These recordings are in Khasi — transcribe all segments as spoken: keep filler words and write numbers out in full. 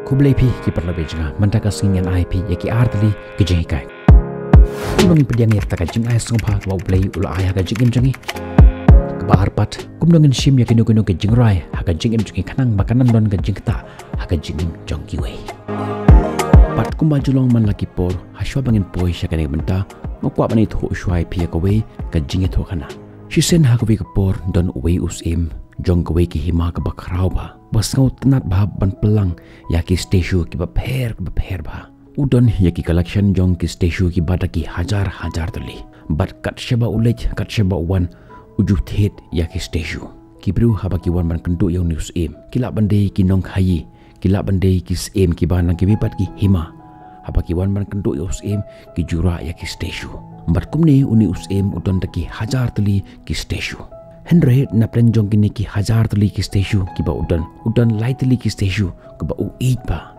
Khublei phi ki paralok jong nga, mynta ka sngi ngan ai phi ïa ki ar tylli ki jinghikai. Kumno ngin pdiang ïa kata ka jingai sngewbha kaba U Blei u la ai ha ka jingim jong ngi. Kaba ar pat, kumno ngin shim ïa kino kino ki jingrai ha ka jingim jong ngi khnang ba kan ym don ka jingktah ha ka jingim jong kiwei. Bad kumba ju long man la ki por, ha shuwa ba ngin poi sha kane ka bynta, nga kwah ban ïathuh shuwa ïa phi ïa kawei ka jingïathuhkhana. Shisien ha kawei ka por don uwei u syiem jong kawei ka hima kaba khraw bha, ba sngewtynnat bha ban pynlang ïa ki statue kiba pher kiba pher bha. U don ïa ki collection jong ki statue kiba da ki hajar hajar tylli. Bad kat shaba u leit, kat shaba u wan, u ju thied ïa ki statue. Ki briew haba ki wan ban kynduh ïa une u syiem, ki lah ban dei ki nongkhaïi, ki lah ban dei ki syiem kiba na kiwei pat ki hima. Haba ki wan ban kynduh ïa u syiem, ki ju rah ïa ki statue. Bad kumne une u syiem u don da ki hajar tylli ki statue. Hynrei napdeng jong kine ki hajar tylli ki statue kiba u don, u don lai tylli ki statue kiba u ïeit bha.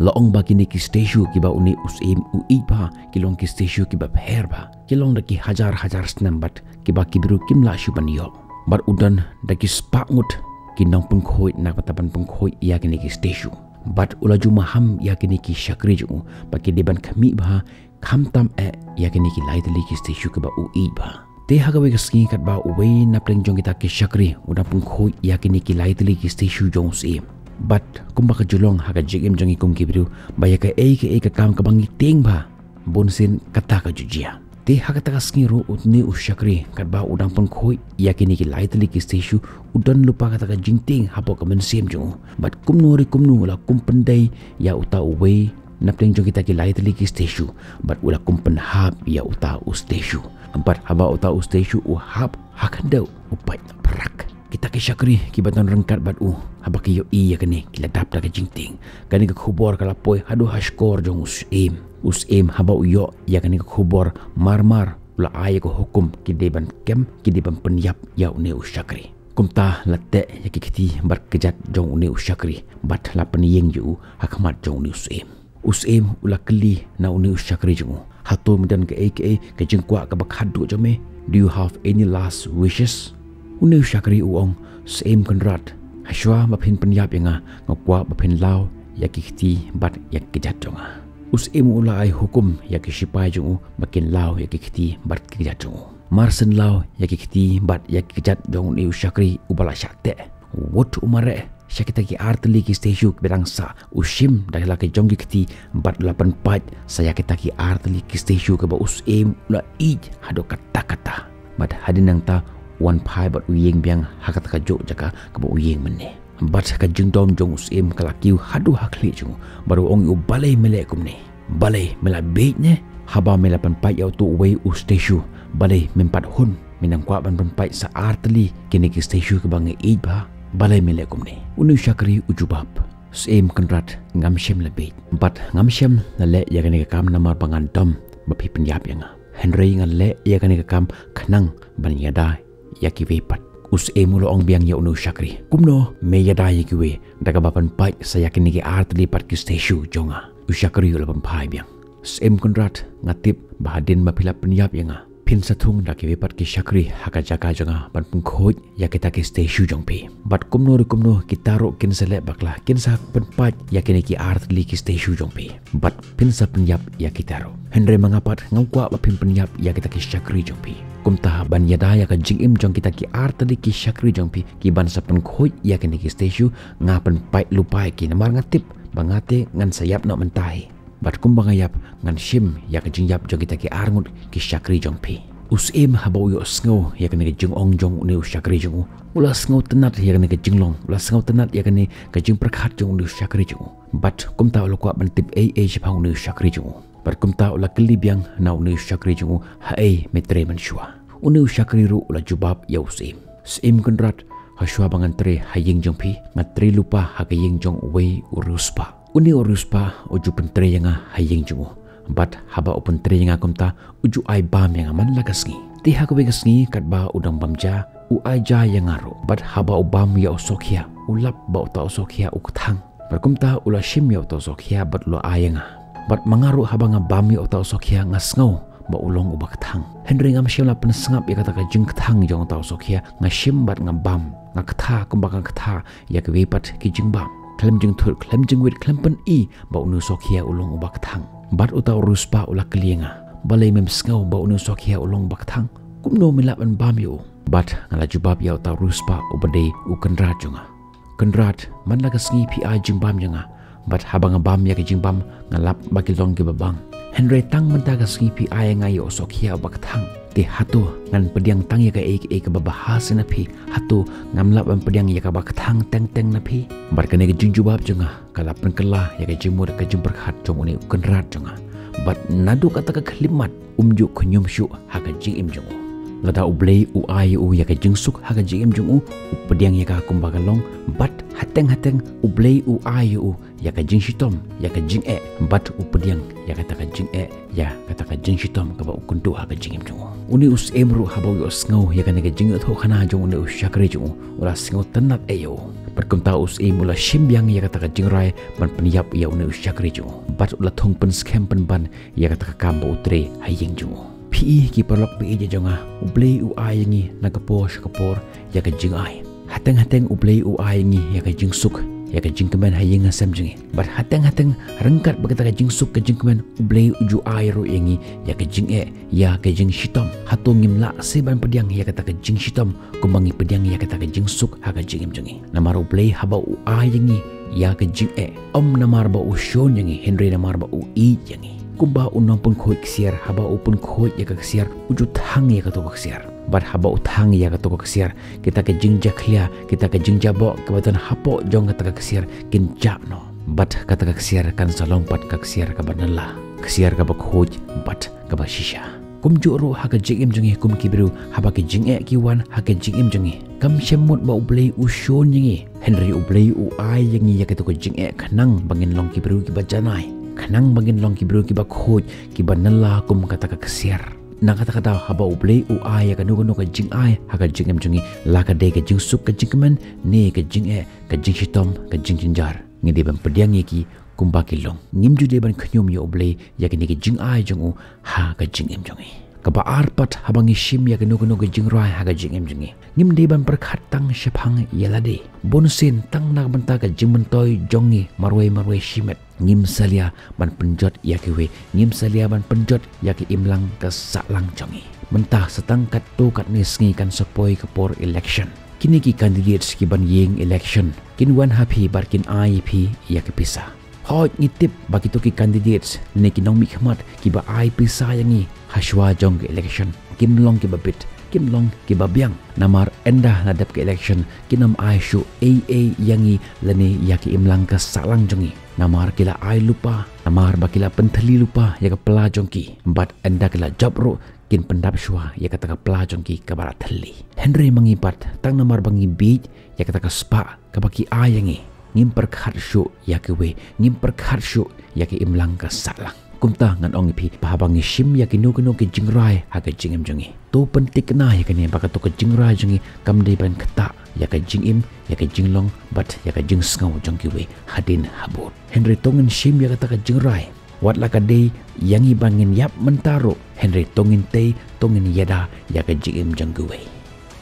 La ong ba kine ki statue kiba une u syiem u ïeit bha, ki long ki statue kiba pher bha, ki long da ki hajar hajar snem bad kiba ki briew kim lah shuh ban ïoh. Bad u don da ki spah ngut ki nongpynkhuid na ka bynta ban pynkhuid ïa kine ki statue. Bad u la ju maham ïa kine ki shakri jong u ba ki dei ban khmih bha, khamtam eh ïa kine ki lai tylli ki statue kiba u ïeit bha. Te ha kawei ka sngi katba uwei napdeng jong kita ki shakri u dang pynkhuid ïa kine ki lai tylli ki statue jong u syiem. Bad kumba ka ju long ha ka jingim jong ngi kum ki briew, ba ïa kaei kaei ka kam kaba ngi tieng bha, bunsien kata ka ju jia. Te ha kata ka sngi ruh une u shakri katba u dang pynkhuid ïa kine ki lai tylli ki statue, u don lypa kata ka jingtieng hapoh ka mynsiem jong u. Bad kumno re kumno u la kum pyndei ïa uta uwei napdeng jong kita ki lai tylli ki statue, bad u la kum pynhap ïa uta u statue. Bad haba uta u statue u hap ha khyndew, u pait phrak. Kita ki shakri kiba don ryngkat bad u, haba ki ïohi ïa kane, ki la dap da ka jingtieng. Kane ka khubor ka la poi haduh ha shkor jong u syiem. U syiem haba u ïoh ïa kane ka khubor, mar mar u la ai ïa ka hukum, ki dei ban kem, ki dei ban pynïap ïa une u shakri. Kumta la teh ïa ki kti bad kjat jong une u shakri, bad la pynïeng ïa u ha khmat jong une u syiem. U syiem u la kylli na une u shakri jong u, hato me don kaei kaei ka jingkwah kaba khatduh jong me? Do you have any last wishes? Une u shakri u ong, Syiem Kynrad, ha shuwa ba phin pynïap ïa nga, nga kwah ba phin law ïa ki kti bad ïa ki kjat jong nga. U syiem u la ai hukum ïa ki shipai jong u ba kin law ïa ki kti bad ki kjat jong u. Mar syn law ïa ki kti bad ïa ki kjat jong une u shakri uba la shah teh, wut u mareh sha kita ki artylli ki statue kiba dang sah, u shim da la ki jong ki kti bad la pynpait sa ïa kita ki artylli ki statue kiba u syiem u la ïeit haduh katta katta. Bad hadien nangta u wan phai bad u ïeng biang ha kata kajuh jaka kaba u ïeng mynne. Bad ka jingdom jong u syiem ka la kiew haduh ha khlieh jong u, bad u ong ïa u, balei me leh kumne? Balei me la bieit ne? Haba me la pynpait ïa utu uwei u statue, balei mem pat hun? Me nang kwah ban pynpait sa artylli kine ki statue kiba nga ïeit bha, balei me leh kumne? Une u shakri u jubab, Syiem Kynrad, ngam shym la bieit, bad ngam shym la leh ïa kane ka kam namar ba ngan dom ba phi pynïap ïa nga. Hynrei ngan leh ïa kane ka kam khnang ban ïada ïa kiwei pat. U syiem u la ong biang ïa une u shakri, kumno me ïada ïa kiwei? Da kaba pynpait sa ïa kine ki artylli pat ki statue jong nga. U shakri u la pynphai biang, Syiem Kynrad, nga tip ba hadien ba phi la pynïap ïa nga, phin sa thung da kiwei pat ki shakri ha ka jaka jong nga ban pynkhuid ïa kita ki statue jong phi. Bad kumno re kumno kita ruh kin sa leh bakla, kin sa pynpait ïa kine ki artylli ki statue jong phi. Bad phin sa pynïap ïa kita ruh. Hynrei ma nga pat ngam kwah ba phin pynïap ïa kita ki shakri jong phi. Kumta ban ïada ïa ka jingim jong kita ki artylli ki shakri jong phi kiban sa pynkhuid ïa kine ki statue, nga pynpait lypa ïa ki namar nga tip ba nga te ngan sa ïap noh mynta hi. Bad kumba nga ïap, ngan shim ïa ka jingïap jong kita ki arngut ki shakri jong phi. U syiem haba u ïohsngew ïa kane ka jingong jong une u shakri jong u, u la sngewtynnat ïa kane ka jinglong, u la sngewtynnat ïa kane ka jingpyrkhat jong une u shakri jong u. Bad kumta u la kwah ban tip ei ei shaphang une u shakri jong u. Bad kumta u la kylli biang na une u shakri jong u, haei me trei mynshuwa? Une u shakri ruh u la jubab ïa u syiem, Syiem Kynrad, ha shuwa ba ngan trei ha ïing jong phi, nga trei lypa ha ka ïing jong uwei u riewspah. Une u riewspah u ju pyntrei ïa nga ha ïing jong u. Bad haba u pyntrei ïa nga kumta, u ju ai bam ïa nga man la ka sngi. Te ha kawei ka sngi katba u dang bam ja, u ai ja ïa nga ruh. Bad haba u bam ïa u sohkhia, u lap ba uta u sohkhia u kthang. Bad kumta u la shim ïa uta u sohkhia bad u la ai ïa nga. Bad ma nga ruh haba nga bam ïa uta u sohkhia nga sngew ba u long uba kthang. Hynrei ngam shym la pynsngap ïa kata ka jingkthang jong uta u sohkhia, nga shim bad nga bam, nga ktha kumba nga ktha ïa kiwei pat ki jingbam. khlem jingthut, khlem jingwit, khlem pyni ba une u sohkhia u long uba kthang. Bad uta u riewspah u la kylli ïa nga, balei mem sngew ba une u sohkhia u long uba kthang? Kumno me lah ban bam ïa u? Bad nga la jubab ïa uta u riewspah uba dei u kynrad jong nga, Kynrad, man la ka sngi phi ai jingbam ïa nga, bad haba nga bam ïa ka jingbam nga lap ba ki long kiba bang. Hynrei tang mynta ka sngi phi ai ïa nga ïa u sohkhia uba kthang. Te hato ngan pdiang tang ïa kaei kaei kaba bha seh na phi? Hato ngam lah ban pdiang ïa kaba kthang teng teng na phi? Bad kane ka jingjubab jong nga ka la pynkylla ïa ka jingmut ka jingpyrkhat jong une u kynrad jong nga. Bad naduh kata ka khyllipmat um ju khñium shuh ha ka jingim jong u. Lada U Blei u ai ïa u ïa ka jingsuk ha ka jingim jong u, u pdiang ïa ka kumba ka long, bad hateng hateng U Blei u ai ïa u ïa ka jingshitom, ïa ka jingeh, bad u pdiang ïa kata ka jingeh, ïa kata ka jingshitom kaba u kynduh ha ka jingim jong u. Une u syiem ruh haba u ïohsngew ïa kane ka jingïathuhkhana jong une u shakri jong u, u la sngewtynnad eh ïa u. Bad kumta u syiem u la shim biang ïa kata ka jingrai ban pynïap ïa une u shakri jong u. Bad u la thung pynskhem pynban ïa kata ka kam ba u trei ha ïing jong u. Phi i ki paralok ba ïeit jong nga, U Blei u ai ïa ngi na ka por sha ka por ïa ka jingai. Hateng hateng U Blei u ai ïa ngi ïa ka jingsuk, ïa ka jingkmen ha ïing ha sem jong ngi. Bad hateng hateng ryngkat bad kata ka jingsuk ka jingkmen, U Blei u ju ai ruh ïa ngi ïa ka jingeh, ïa ka jingshitom. Hato ngim lah seh ban pdiang ïa kata ka jingshitom kumba ngi pdiang ïa kata ka jingsuk ha ka jingim jong ngi? Namar U Blei haba u ai ïa ngi ïa ka jingeh, ym namar ba u shun ïa ngi, hynrei namar ba u ïeit ïa ngi. Kumba u nongpynkhuid ksiar, haba u pynkhuid ïa ka ksiar, u ju thang ïa kato ka ksiar. Bad haba u thang ïa kato ka ksiar, kita ka jingjakhlia, kita ka jingjaboh kaba don hapoh jong kata ka ksiar kin jah noh. Bad kata ka ksiar kan sa long pat ka ksiar kaba nylla, ksiar kaba khuid bad kaba shisha. Kumjuh ruh ha ka jingim jong ngi kum ki briew, haba ki jingeh ki wan ha ka jingim jong ngi, kam shym mut ba U Blei u shun ïa ngi, hynrei U Blei u ai ïa ngi ïa kato ka jingeh khnang ba ngin long ki briew kiba janai, khnang ba ngin long ki briew kiba khuid, kiba nylla kum kata ka ksiar. Na kata ka daw haba U Blei u ai ïa kano kano ka jingai ha ka jingim jong ngi, la ka dei ka jingsuk ka jingkmen ne ka jingeh, ka jingshitom ka jingjynjar, ngi dei ban pdiang ïa ki kumba ki long. Ngim ju dei ban khñium ïa U Blei ïa kine ki jingai jong u ha ka jingim jong ngi. Kaba ar pat, haba ngi shim ïa kano kano ka jingrai ha ka jingim jong ngi, ngim dei ban pyrkhat tang shaphang ïa lade. Bunsien tang na ka bynta ka jingmyntoi jong ngi marwei marwei shimet, ngim salia ban pynjot ïa kiwei, ngim salia ban pynjot ïa ka imlang ka sahlang jong ngi. Mynta sa tang katto katne sngi kan sa poi ka por election. Kine ki candidates kiban ïeng election kin wan ha phi bad kin ai ïa phi ïa ka pisa. Hooid, ngi tip ba kito ki candidates ne ki nongmihkhmat kiba ai pisa ïa ngi ha shuwa jong ka election kim long kiba bit, kim long kiba biang. Namar ynda la dep ka election kin ym ai shuh ei ei ïa ngi lane ïa ka imlang ka sahlang jong ngi. Namar ki la ai lypa, namar ba ki la pynthylli lypa ïa ka pla jong ki. Bad ynda ki la jop ruh kin pyndap shuwa ïa kata ka pla jong ki kaba la thylli. Hynrei ma ngi pat, tang namar ba ngi bieit ïa kata ka spah kaba ki ai ïa ngi, ngim pyrkhat shuh ïa kiwei, ngim pyrkhat shuh ïa ka imlang ka sahlang. Kumta ngan ong ïa phi, ba haba ngi shim ïa kino kino ki jingrai ha ka jingim jong ngi, to pynthikna ïa kane ba kato ka jingrai jong ngi kam dei ban ktah ïa ka jingim, ïa ka jinglong bad ïa ka jingsngew jong kiwei hadien habud. Hynrei to ngin shim ïa kata ka jingrai, wat la ka dei ïa ngi ba ngin ïap mynta ruh, hynrei to ngin tei, to ngin ïada ïa ka jingim jong kiwei.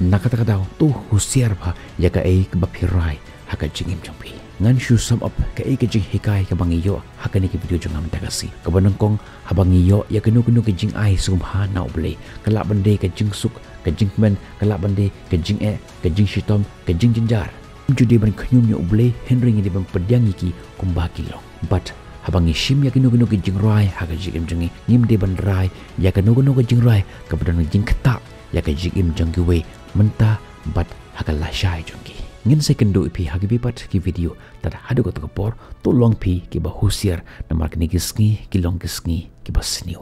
Na kata ka daw, to husiar bha ïa kaei kaba phi rai ha ka jingim jong phi. Ngan shu sum up kaei ka jinghikai kaba ngi ïoh ha kane ka video jong nga mynta ka sngi. Kaba nyngkong, haba ngi ïoh ïa kano kano ka jingai sngewbha na U Blei, ka lah ban dei ka jingsuk, ka jingkmen, ka lah ban dei ka jingeh, ka jingshitom, ka jingjynjar, ngim ju dei ban khñium ïa U Blei, hynrei ngi dei ban pdiang ïa ki kumba ki long. Bad haba ngi shim ïa kino kino ki jingrai ha ka jingim jong ngi, ngim dei ban rai ïa kano kano ka jingrai kaba don ka jingktah ïa ka jingim jong kiwei mynta bad ha ka lashai jong ki. Ngin sa ïakynduh ïa phi ha kiwei pat ki video, tad haduh kato ka por, to long phi kiba husiar, namar kine ki sngi ki long ki sngi kiba sniew.